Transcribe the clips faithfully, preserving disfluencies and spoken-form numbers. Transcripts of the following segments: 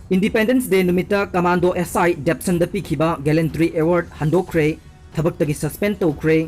Independence Day ꯅꯨꯃꯤꯠꯇ Commando S I ꯗꯦꯞꯁꯟꯗ ꯄꯤꯈꯤꯕ Gallantry Award ꯍꯟꯗꯣꯛꯈ꯭ꯔꯦ, ꯊꯕꯛꯇꯒꯤ suspend ꯇꯧꯈ꯭ꯔꯦ꯫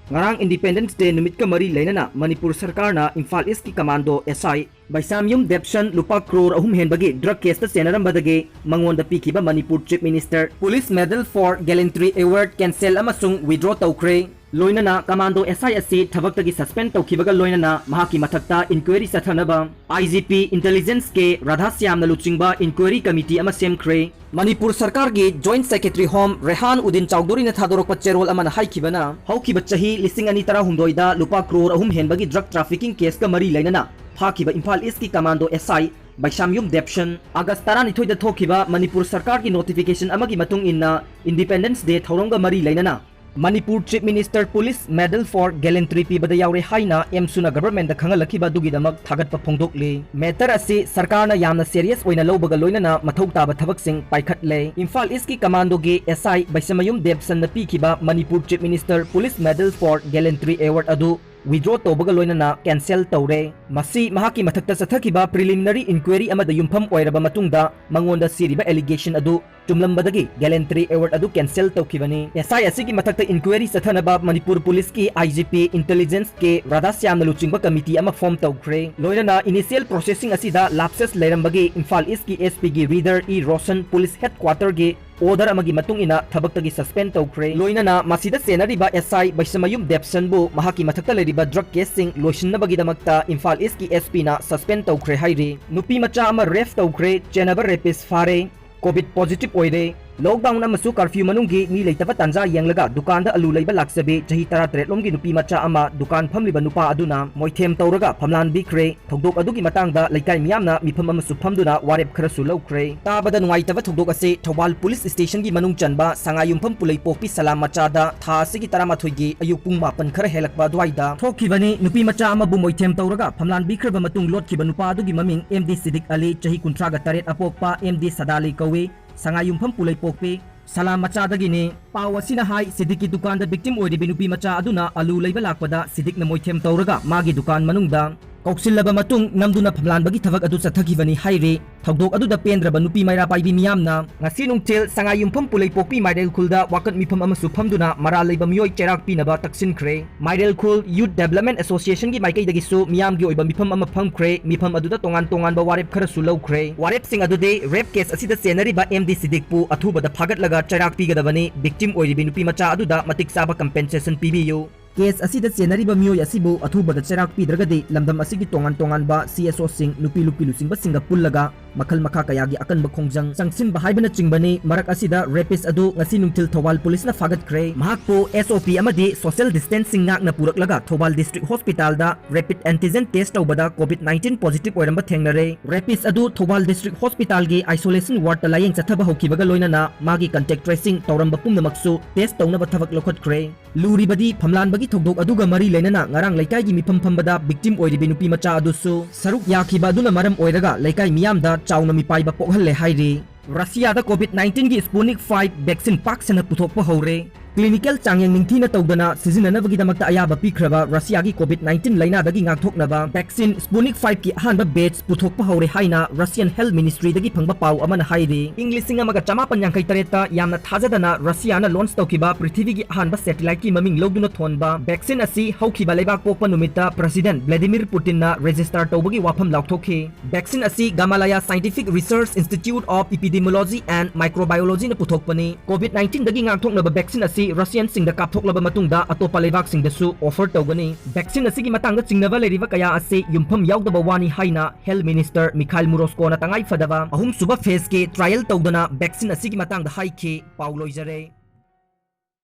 ꯉꯔꯥꯡ Independence Day ꯅꯨꯃꯤꯠꯀ ꯃꯔꯤ ꯂꯩꯅꯅ ꯃꯅꯤꯄꯨꯔ ꯁꯔꯀꯥꯔꯅ ꯏꯝꯐꯥꯜ ꯏꯁꯀꯤ Commando S I ꯕꯩꯁꯥꯝꯌꯨꯝ ꯗꯦꯞꯁꯟ ꯂꯨꯄꯥ ꯀ꯭ꯔꯣꯔ ꯑꯍꯨꯝ ꯍꯦꯟꯕꯒꯤ drug caseꯇ ꯆꯦꯟꯅꯔꯝꯕꯗꯒꯤ ꯃꯉꯣꯟꯗ ꯄꯤꯈꯤꯕ Manipur Chief Minister Police Medal for Gallantry Award cancel ꯑꯃꯁꯨꯡ withdraw ꯇꯧꯈ꯭ꯔꯦ꯫ ꯂꯣꯏꯅꯅ Commando S I ꯑꯁꯤ ꯊꯕꯛꯇꯒꯤ suspend ꯇꯧꯈꯤꯕꯒ ꯂꯣꯏꯅꯅ ꯃꯍꯥꯛꯀꯤ ꯃꯊꯛꯇ inquiry ꯆꯠꯊꯅꯕ I G P Intelligence K ꯔꯥꯙꯥꯁ꯭ꯌꯥꯝꯅ ꯂꯨꯆꯤꯡꯕ inquiry committee ꯑꯃ ꯁꯦꯝꯈ꯭ꯔꯦ꯫ ꯃꯅꯤꯄꯨꯔ ꯁꯔꯀꯥꯔꯒꯤ Joint Secretary Home ꯔꯦꯍꯥꯟ ꯎꯗꯤꯟ ꯆꯧꯙꯨꯔꯤꯅ ꯊꯥꯗꯣꯔꯛꯄ ꯆꯦꯔꯣꯜ ꯑꯃꯅ ꯍꯥꯏꯈꯤꯕꯅ, ꯍꯧꯈꯤꯕ ꯆꯍꯤ ꯂꯤꯁꯤꯡ ꯑꯅꯤ ꯇꯔꯥꯍꯨꯝꯗꯣꯏꯗ ꯂꯨꯄꯥ ꯀ꯭ꯔꯣꯔ ꯑꯍꯨꯝ ꯍꯦꯟꯕꯒꯤ drug trafficking caseꯀ ꯃꯔꯤ ꯂꯩꯅꯅ ꯐꯥꯈꯤꯕ ꯏꯝꯐꯥꯜ ꯏꯁꯀꯤ Commando S I ꯕꯩꯁꯥꯝꯌꯨꯝ ꯗꯦꯞꯁꯟ, ꯑꯥꯒꯁ ꯇꯔꯥꯅꯤꯊꯣꯏꯗ ꯊꯣꯛꯈꯤꯕ ꯃꯅꯤꯄꯨꯔ ꯁꯔꯀꯥꯔꯒꯤ notification ꯑꯃꯒꯤ ꯃꯇꯨꯡ ꯏꯟꯅ Independence Day ꯊꯧꯔꯝꯒ ꯃꯔꯤ ꯂꯩꯅꯅ Manipur Chief Minister Police Medal for Gallantry ꯄꯤꯕꯗ ꯌꯥꯎꯔꯦ ꯍꯥꯏꯅ ꯑꯦꯝꯁꯨꯅ governmentꯗ ꯈꯪꯍꯜꯂꯛꯈꯤꯕ ꯑꯗꯨꯒꯤꯗꯃꯛ ꯊꯥꯒꯠꯄ ꯐꯣꯡꯗꯣꯛꯂꯤ꯫ Matter ꯑꯁꯤ ꯁꯔꯀꯥꯔꯅ ꯌꯥꯝꯅ serious ꯑꯣꯏꯅ ꯂꯧꯕꯒ ꯂꯣꯏꯅꯅ ꯃꯊꯧ ꯇꯥꯕ ꯊꯕꯛꯁꯤꯡ ꯄꯥꯏꯈꯠꯂꯦ꯫ ꯏꯝꯐꯥꯜ ꯏꯁꯀꯤ Commandoꯒꯤ S I ꯕꯩꯁꯃꯌꯨꯝ ꯗꯦꯞꯁꯟꯅ ꯄꯤꯈꯤꯕ Manipur Chief Minister Police Medal for Gallantry Award ꯑꯗꯨ withdraw ꯇꯧꯕꯒ ꯂꯣꯏꯅꯅ cancel ꯇꯧꯔꯦ꯫ ꯃꯁꯤ ꯃꯍꯥꯛꯀꯤ ꯃꯊꯛꯇ ꯆꯠꯊꯈꯤꯕ preliminary inquiry ꯑꯃꯗ ꯌꯨꯝꯐꯝ ꯑꯣꯏꯔꯕ ꯃꯇꯨꯡꯗ ꯃꯉꯣꯟꯗ ꯁꯤꯔꯤꯕ allegation ꯑꯗꯨ ꯆꯨꯝꯂꯝꯕꯗꯒꯤ Gallantry Award ꯑꯗꯨ cancel ꯇꯧꯈꯤꯕꯅꯤ꯫ S I ꯑꯁꯤꯒꯤ ꯃꯊꯛꯇ inquiry ꯆꯠꯊꯅꯕ ꯃꯅꯤꯄꯨꯔ ꯄꯨꯂꯤꯁꯀꯤ I G P Intelligence K ꯔꯥꯙꯥꯁ꯭ꯌꯥꯝꯅ ꯂꯨꯆꯤꯡꯕ committee ꯑꯃ form ꯇꯧꯈ꯭ꯔꯦ꯫ ꯂꯣꯏꯅꯅ initial processing ꯑꯁꯤꯗ lapses ꯂꯩꯔꯝꯕꯒꯤ ꯏꯝꯐꯥꯜ ꯏꯁꯀꯤ S Pꯒꯤ Reader E ꯔꯣꯁꯟ ꯄꯨꯂꯤꯁ headquarterꯒꯤ order ꯑꯃꯒꯤ ꯃꯇꯨꯡ ꯏꯟꯅ ꯊꯕꯛꯇꯒꯤ suspend ꯇꯧꯈ꯭ꯔꯦ꯫ ꯂꯣꯏꯅꯅ ꯃꯁꯤꯗ ꯆꯦꯟꯅꯔꯤꯕ S I ꯕꯩꯁꯃꯌꯨꯝ ꯗꯦꯞꯁꯟꯕꯨ ꯃꯍꯥꯛꯀꯤ ꯃꯊꯛꯇ ꯂꯩꯔꯤꯕ drug caseꯁꯤꯡ ꯂꯣꯏꯁꯤꯟꯅꯕꯒꯤꯗꯃꯛꯇ ꯏꯝꯐꯥꯜ ꯏꯁꯀꯤ S Pꯅ suspend ꯇꯧꯈ꯭ꯔꯦ ꯍꯥꯏꯔꯤ꯫ ꯅꯨꯄꯤ ꯃꯆꯥ ꯑꯃ rape ꯇꯧꯈ꯭ꯔꯦ, ꯆꯦꯟꯅꯕ rapist ꯐꯥꯔꯦ꯫ Covid positive ꯑꯣꯏꯔꯦ꯫ Lockdown ꯑꯃꯁꯨ curfew ꯃꯅꯨꯡꯒꯤ ꯃꯤ ꯂꯩꯇꯕ ꯇꯥꯟꯖꯥ ꯌꯦꯡꯂꯒ ꯗꯨꯀꯥꯟꯗ ꯑꯂꯨ ꯂꯩꯕ ꯂꯥꯛꯆꯕꯤ ꯆꯍꯤ ꯇꯔꯥꯇꯔꯦꯠ ꯂꯣꯝꯒꯤ ꯅꯨꯄꯤ ꯃꯆꯥ ꯑꯃ ꯗꯨꯀꯥꯟ ꯐꯝꯂꯤꯕ ꯅꯨꯄꯥ ꯑꯗꯨꯅ ꯃꯣꯏꯊꯦꯝ ꯇꯧꯔꯒ ꯐꯝꯂꯥꯟꯕꯤꯈ꯭ꯔꯦ꯫ ꯊꯧꯗꯣꯛ ꯑꯗꯨꯒꯤ ꯃꯇꯥꯡꯗ ꯂꯩꯀꯥꯏ ꯃꯤꯌꯥꯝꯅ ꯃꯤꯐꯝ ꯑꯃꯁꯨ ꯐꯝꯗꯨꯅ ꯋꯥꯔꯦꯞ ꯈꯔꯁꯨ ꯂꯧꯈ꯭ꯔꯦ꯫ ꯇꯥꯕꯗ ꯅꯨꯡꯉꯥꯏꯇꯕ ꯊꯧꯗꯣꯛ ꯑꯁꯤ ꯊꯧꯕꯥꯜ ꯄꯨꯂꯤꯁ ꯁ꯭ꯇꯦꯁꯟꯒꯤ ꯃꯅꯨꯡ ꯆꯟꯕ ꯁꯉꯥꯏꯌꯨꯝꯐꯝ ꯄꯨꯂꯩꯄꯣꯛꯄꯤ ꯁꯂꯥꯝ ꯃꯆꯥꯗ ꯊꯥ ꯑꯁꯤꯒꯤ ꯇꯔꯥꯃꯥꯊꯣꯏꯒꯤ ꯑꯌꯨꯛ ꯄꯨꯡ ꯃꯥꯄꯟ ꯈꯔ ꯍꯦꯜꯂꯛꯄ ꯑꯗꯨꯋꯥꯏꯗ ꯊꯣꯛꯈꯤꯕꯅꯤ꯫ ꯅꯨꯄꯤ ꯃꯆꯥ ꯑꯃꯕꯨ ꯃꯣꯏꯊꯦꯝ ꯇꯧꯔꯒ ꯐꯝꯂꯥꯟꯕꯤꯈ꯭ꯔꯕ ꯃꯇꯨꯡ ꯂꯣꯠꯈꯤꯕ ꯅꯨꯄꯥ ꯑꯗꯨꯒꯤ ꯃꯃꯤꯡ M D ꯁꯤꯗꯤꯛ ꯑꯂꯤ, ꯆꯍꯤ ꯀꯨꯟꯊ꯭ꯔꯥꯒ ꯇꯔꯦꯠ, ꯑꯄꯣꯛꯄ M D ꯁꯗꯥꯂꯤ ꯀꯧꯏ꯫ ꯁꯉꯥꯏꯌꯨꯝꯐꯝ ꯄꯨꯂꯩꯄꯣꯛꯄꯤ ꯁꯂꯥꯝ ꯃꯆꯥꯗꯒꯤꯅꯤ꯫ ꯄꯥꯎ ꯑꯁꯤꯅ ꯍꯥꯏ, ꯁꯤꯗꯤꯛꯀꯤ ꯗꯨꯀꯥꯟꯗ victim ꯑꯣꯏꯔꯤꯕꯤ ꯅꯨꯄꯤ ꯃꯆꯥ ꯑꯗꯨꯅ ꯑꯂꯨ ꯂꯩꯕ ꯂꯥꯛꯄꯗ ꯁꯤꯗꯤꯛꯅ ꯃꯣꯏꯊꯦꯝ ꯇꯧꯔꯒ ꯃꯥꯒꯤ ꯗꯨꯀꯥꯟ ꯃꯅꯨꯡꯗ ꯀꯧꯁꯤꯜꯂꯕ ꯃꯇꯨꯡ ꯅꯝꯗꯨꯅ ꯐꯝꯂꯥꯟꯕꯒꯤ ꯊꯕꯛ ꯑꯗꯨ ꯆꯠꯊꯈꯤꯕꯅꯤ ꯍꯥꯏꯔꯤ꯫ ꯊꯧꯗꯣꯛ ꯑꯗꯨꯗ ꯄꯦꯟꯗ꯭ꯔꯕ ꯅꯨꯄꯤ ꯃꯩꯔꯥ ꯄꯥꯏꯕꯤ ꯃꯤꯌꯥꯝꯅ ꯉꯁꯤ ꯅꯨꯡꯊꯤꯜ ꯁꯉꯥꯏ ꯌꯨꯝꯐꯝ ꯄꯨꯂꯩꯄꯣꯛꯄꯤ ꯃꯥꯏꯔꯦꯜ ꯈꯨꯜꯗ ꯋꯥꯀꯠ ꯃꯤꯐꯝ ꯑꯃꯁꯨ ꯐꯝꯗꯨꯅ ꯃꯔꯥꯜ ꯂꯩꯕ ꯃꯤꯑꯣꯏ ꯆꯩꯔꯥꯛ ꯄꯤꯅꯕ ꯇꯛꯁꯤꯟꯈ꯭ꯔꯦ꯫ ꯃꯥꯏꯔꯦꯜ ꯈꯨꯜ ꯌꯨꯠ ꯗꯦꯕꯂꯞꯃꯦꯟ ꯑꯦꯁꯣꯁꯤꯌꯦꯁꯟꯒꯤ ꯃꯥꯏꯀꯩꯗꯒꯤꯁꯨ ꯃꯤꯌꯥꯝꯒꯤ ꯑꯣꯏꯕ ꯃꯤꯐꯝ ꯑꯃ ꯐꯝꯈ꯭ꯔꯦ꯫ ꯃꯤꯐꯝ ꯑꯗꯨꯗ ꯇꯣꯉꯥꯟ ꯇꯣꯉꯥꯟꯕ ꯋꯥꯔꯦꯞ ꯈꯔꯁꯨ ꯂꯧꯈ꯭ꯔꯦ꯫ ꯋꯥꯔꯦꯞꯁꯤꯡ ꯑꯗꯨꯗꯤ ꯔꯦꯞ ꯀꯦꯁ ꯑꯁꯤꯗ ꯆꯦꯟꯅꯔꯤꯕ ꯑꯦꯝ ꯗꯤ ꯁꯤꯗꯤꯛꯄꯨ ꯑꯊꯨꯕꯗ ꯐꯥꯒꯠꯂꯒ ꯆꯩꯔꯥꯛ ꯄꯤꯒꯗꯕꯅꯤ꯫ ꯚꯤꯛꯇꯤꯝ ꯑꯣꯏꯔꯤꯕꯤ ꯅꯨꯄꯤ ꯃꯆꯥ ꯑꯗꯨꯗ ꯃꯇꯤꯛ ꯆꯥꯕ ꯀꯝꯄꯦꯟꯁꯦꯁꯟ ꯄꯤꯕꯤꯌꯨ꯫ ꯀꯦꯁ ꯑꯁꯤꯗ ꯆꯦꯟꯅꯔꯤꯕ ꯃꯤꯑꯣꯏ ꯑꯁꯤꯕꯨ ꯑꯊꯨꯕꯗ ꯆꯩꯔꯥꯛ ꯄꯤꯗ꯭ꯔꯒꯗꯤ ꯂꯝꯗꯝ ꯑꯁꯤꯒꯤ ꯇꯣꯉꯥꯟ ꯇꯣꯉꯥꯟꯕ ꯁꯤ ꯑꯦꯁ ꯑꯣꯁꯤꯡ, ꯅꯨꯄꯤ ꯂꯨꯞꯄꯤ ꯂꯨꯆꯤꯡꯕꯁꯤꯡꯒ ꯄꯨꯜꯂꯒ ꯃꯈꯜ ꯃꯈꯥ ꯀꯌꯥꯒꯤ ꯑꯀꯟꯕ ꯈꯣꯡꯖꯪ ꯆꯪꯁꯤꯟꯕ ꯍꯥꯏꯕꯅꯆꯤꯡꯕꯅꯤ꯫ ꯃꯔꯛ ꯑꯁꯤꯗ ꯔꯦꯄꯤꯁ ꯑꯗꯨ ꯉꯁꯤ ꯅꯨꯡꯊꯤꯜ ꯊꯧꯕꯥꯜ ꯄꯨꯂꯤꯁꯅ ꯐꯥꯒꯠꯈ꯭ꯔꯦ꯫ ꯃꯍꯥꯛꯄꯨ ꯑꯦꯁ ꯑꯣ ꯄꯤ ꯑꯃꯗꯤ ꯁꯣꯁꯤꯌꯦꯜ ꯗꯤꯁꯇꯦꯟꯁꯤꯡ ꯉꯥꯛꯅ ꯄꯨꯔꯛꯂꯒ ꯊꯧꯕꯥꯜ ꯗꯤꯁꯇ꯭ꯔꯤꯛ ꯍꯣꯁꯄꯤꯇꯥꯜꯗ ꯔꯦꯄꯤꯗ ꯑꯦꯟꯇꯤꯖꯦꯟ ꯇꯦꯁ ꯇꯧꯕꯗ ꯀꯣꯚꯤꯗ ꯅꯥꯏꯟꯇꯤꯟ ꯄꯣꯖꯤꯇꯤꯚ ꯑꯣꯏꯔꯝꯕ ꯊꯦꯡꯅꯔꯦ꯫ ꯔꯦꯄꯤꯁ ꯑꯗꯨ ꯊꯧꯕꯥꯜ ꯗꯤꯁꯇ꯭ꯔꯤꯛ ꯍꯣꯁꯄꯤꯇꯥꯜꯒꯤ ꯑꯥꯏꯁꯣꯂꯦꯁꯟ ꯋꯥꯔꯗꯇ ꯂꯥꯌꯦꯡ ꯆꯠꯊꯕ ꯍꯧꯈꯤꯕꯒ ꯂꯣꯏꯅꯅ ꯃꯥꯒꯤ ꯀꯟꯇꯦꯛ ꯇ꯭ꯔꯦꯁꯤꯡ ꯇꯧꯔꯝꯕ ꯄꯨꯝꯅꯃꯛꯁꯨ ꯇꯦꯁ ꯇꯧꯅꯕ ꯊꯕꯛ ꯂꯧꯈꯠꯈ꯭ꯔꯦ꯫ ꯂꯨꯔꯤꯕꯗꯤ ꯐꯝꯂꯥꯟꯕꯒꯤ ꯊꯧꯗꯣꯛ ꯑꯗꯨꯒ ꯃꯔꯤ ꯂꯩꯅꯅ ꯉꯔꯥꯡ ꯂꯩꯀꯥꯏꯒꯤ ꯃꯤꯐꯝ ꯐꯝꯕꯗ ꯚꯤꯛꯇꯤꯝ ꯑꯣꯏꯔꯤꯕꯤ ꯅꯨꯄꯤ ꯃꯆꯥ ꯑꯗꯨꯁꯨ ꯁꯔꯨꯛ ꯌꯥꯈꯤꯕ ꯑꯗꯨꯅ ꯃꯔꯝ ꯑꯣꯏꯔꯒ ꯂꯩꯀꯥꯏ ꯃꯤꯌꯥꯝꯗ ꯆꯥꯎꯅ ꯃꯤꯄꯥꯏꯕ ꯄꯣꯛꯍꯜꯂꯦ ꯍꯥꯏꯔꯤ꯫ ꯔꯁꯤꯌꯥꯗ ꯀꯣꯚꯤꯗ ꯅꯥꯏꯟꯇꯤꯟꯒꯤ ꯁ꯭ꯄꯨꯅꯤꯛ ꯐꯥꯏꯚ ꯚꯦꯛꯁꯤꯟ ꯄꯥꯛ ꯁꯟꯅ ꯄꯨꯊꯣꯛꯄ ꯍꯧꯔꯦ꯫ ꯀ꯭ꯂꯤꯅꯤꯀꯦꯜ ꯆꯥꯡꯌꯦꯡ ꯅꯤꯡꯊꯤꯅ ꯇꯧꯗꯅ ꯁꯤꯖꯤꯟꯅꯅꯕꯒꯤꯗꯃꯛꯇ ꯑꯌꯥꯕ ꯄꯤꯈ꯭ꯔꯕ ꯔꯁꯤꯌꯥꯒꯤ ꯀꯣꯚꯤꯗ ꯅꯥꯏꯟꯇꯤꯟ ꯂꯩꯅꯥꯗꯒꯤ ꯉꯥꯛꯊꯣꯛꯅꯕ ꯚꯦꯛꯁꯤꯟ ꯁ꯭ꯄꯨꯅꯤꯛ ꯐꯥꯏꯚꯀꯤ ꯑꯍꯥꯟꯕ ꯕꯦꯆ ꯄꯨꯊꯣꯛꯄ ꯍꯧꯔꯦ ꯍꯥꯏꯅ ꯔꯁꯤꯌꯟ ꯍꯦꯜꯊ ꯃꯤꯅꯤꯁꯇ꯭ꯔꯤꯗꯒꯤ ꯐꯪꯕ ꯄꯥꯎ ꯑꯃꯅ ꯍꯥꯏꯔꯤ꯫ ꯏꯪ ꯂꯤꯁꯤꯡ ꯑꯃꯒ ꯆꯃꯥꯄꯟ ꯌꯥꯡꯈꯩ ꯇꯔꯦꯠꯇ ꯌꯥꯝꯅ ꯊꯥꯖꯗꯅ ꯔꯁꯤꯌꯥꯅ ꯂꯣꯟꯆ ꯇꯧꯈꯤꯕ ꯄ꯭ꯔꯤꯊꯤꯕꯤꯒꯤ ꯑꯍꯥꯟꯕ ꯁꯦꯇꯤꯂꯥꯏꯠꯀꯤ ꯃꯃꯤꯡ ꯂꯧꯗꯨꯅ ꯊꯣꯟꯕ ꯚꯦꯛꯁꯤꯟ ꯑꯁꯤ ꯍꯧꯈꯤꯕ ꯂꯩꯕꯥꯛ ꯄꯣꯛꯄ ꯅꯨꯃꯤꯠꯇ ꯄ꯭ꯔꯁꯤꯗꯦꯟꯠ ꯚ꯭ꯂꯥꯗꯤꯃꯤꯔ ꯄꯨꯇꯤꯟꯅ ꯔꯦꯖꯤꯁꯇꯥꯔ ꯇꯧꯕꯒꯤ ꯋꯥꯐꯝ ꯂꯥꯎꯊꯣꯛꯈꯤ꯫ ꯚꯦꯛꯁꯤꯟ ꯑꯁꯤ Gamaleya Scientific Research Institute of Epidemiology and Microbiologyꯅ ꯄꯨꯊꯣꯛꯄꯅꯤ꯫ ꯀꯣꯚꯤꯗ ꯅꯥꯏꯟꯇꯤꯟꯗꯒꯤ ꯉꯥꯛꯊꯣꯛꯅꯕ ꯚꯦꯛꯁꯤꯟ ꯑꯁꯤ ꯔꯁꯤꯌꯟꯁꯤꯡꯗ ꯀꯥꯞꯊꯣꯛꯂꯕ ꯃꯇꯨꯡꯗ ꯑꯇꯣꯞꯄ ꯂꯩꯕꯥꯛꯁꯤꯡꯗꯁꯨ ꯑꯣꯐꯔ ꯇꯧꯒꯅꯤ꯫ ꯚꯦꯛꯁꯤꯟ ꯑꯁꯤꯒꯤ ꯃꯇꯥꯡꯗ ꯆꯤꯡꯅꯕ ꯂꯩꯔꯤꯕ ꯀꯌꯥ ꯑꯁꯤ ꯌꯨꯝꯐꯝ ꯌꯥꯎꯗꯕ ꯋꯥꯅꯤ ꯍꯥꯏꯅ ꯍꯦꯜꯊ ꯃꯤꯅꯤꯁꯇꯔ ꯃꯤꯈꯥꯏꯜ ꯃꯨꯔꯣꯁꯀꯣꯅ ꯇꯉꯥꯏ ꯐꯗꯕ ꯑꯍꯨꯝꯁꯨꯕ ꯐꯦꯖꯀꯤ ꯇ꯭ꯔꯥꯏꯌꯦꯜ ꯇꯧꯗꯅ ꯚꯦꯛꯁꯤꯟ ꯑꯁꯤꯒꯤ ꯃꯇꯥꯡꯗ ꯍꯥꯏꯈꯤ꯫ ꯄꯥꯎ ꯂꯣꯏꯖꯔꯦ꯫